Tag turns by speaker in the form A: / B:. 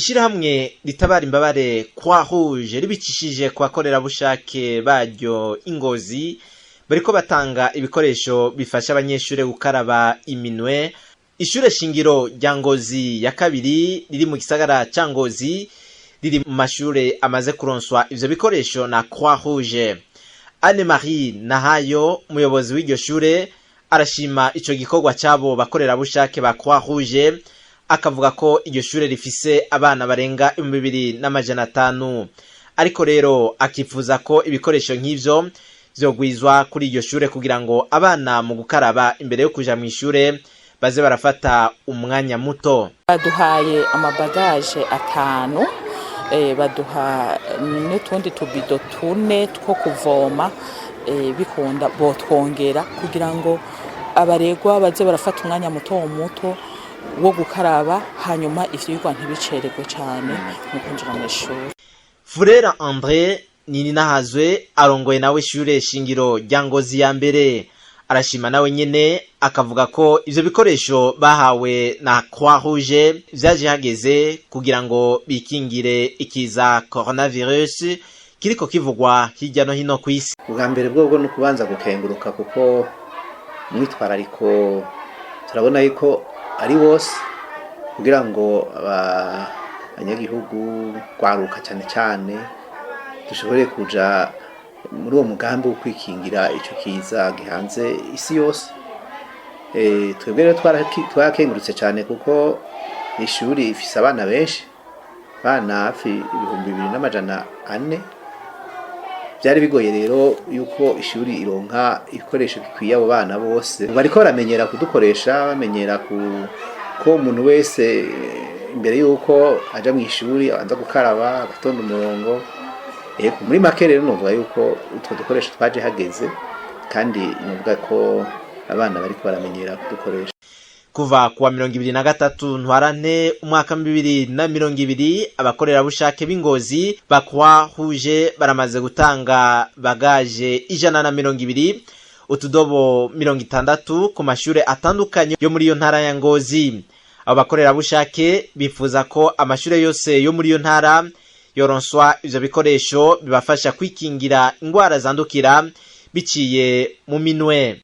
A: Ishirahamwe ritabara imbabare Croix Rouge ribicishije ku bakorerabushake baryo Ingozi, bariko batanga ibikoresho bifasha abanyeshure gukaraba iminwe. Ishure shingiro rya Ngozi ya kabiri riri mu gisagara ca Ngozi riri mu mashure amaze kuronswa ivyo bikoresho na Croix Rouge. Anne Marie Nahayo, umuyobozi w'iryo shure, arashima ico gikorwa c'abo bakorerabushake ba Croix Rouge, akavuga ko iryo shure rifise abana barenga 2500, ariko rero akifuza ko ibikoresho nk'ivyo vyogwizwa kuri iryo shure kugira ngo abana mu gukaraba imbere yo kuja mw'ishure baze barafata umwanya muto.
B: Baduhaye amabagaje atanu, baduha n'utundi tubido tune two kuvoma. Bikunda botwongera kugira ngo abaregwa baze barafata umwanya muto muto wo gukaraba, hanyuma ivyigwa ntibicererwe cane mu kwinjira mw'ishuri.
A: Furera André Nininahazwe arongoye nawe ishure shingiro rya Ngozi ya mbere, arashima nawe nyene, akavuga ko ivyo bikoresho bahawe na Croix Rouge vyaje hageze kugira ngo bikingire ikiza coronavirus kiriko kivugwa hirya no hino kw'isi.
C: Ubwa mbere bwobwo no kubanza gukenguruka, kuko umwitwarariko turabona yuko ari wose kugira ngo abanyagihugu kwaruka cyane cyane dushobore kuja muri uwo mugambi wo kwikingira ico kiza gihanze isi yose. Twebwe rero twarakengurutse cyane, kuko ishuri ifise abana benshi, abana hafi 2400. Byari bigoye rero yuko ishuri ironka ibikoresho bikwiye abo bana bose. Bariko baramenyera kudukoresha, bamenyera ko umuntu wese imbere yuko aja mu ishuri abanza gukaraba, agatonda umurongo. Ego, muri make rero novuga yuko utwo dukoresho twaje hageze, kandi novuga ko abana bariko baramenyera kudukoresha.
A: Kuva kuwa 23 Ntwarante umwaka 2020, abakorerabushake b'Ingozi ba Croix Rouge baramaze gutanga bagaje 120, utudobo 60 ku mashure atandukanye yo muri iyo ntara ya Ngozi. Abo bakorerabushake bifuza ko amashure yose yo muri iyo ntara yoronswa ivyo bikoresho bibafasha kwikingira ingwara zandukira biciye mu minwe.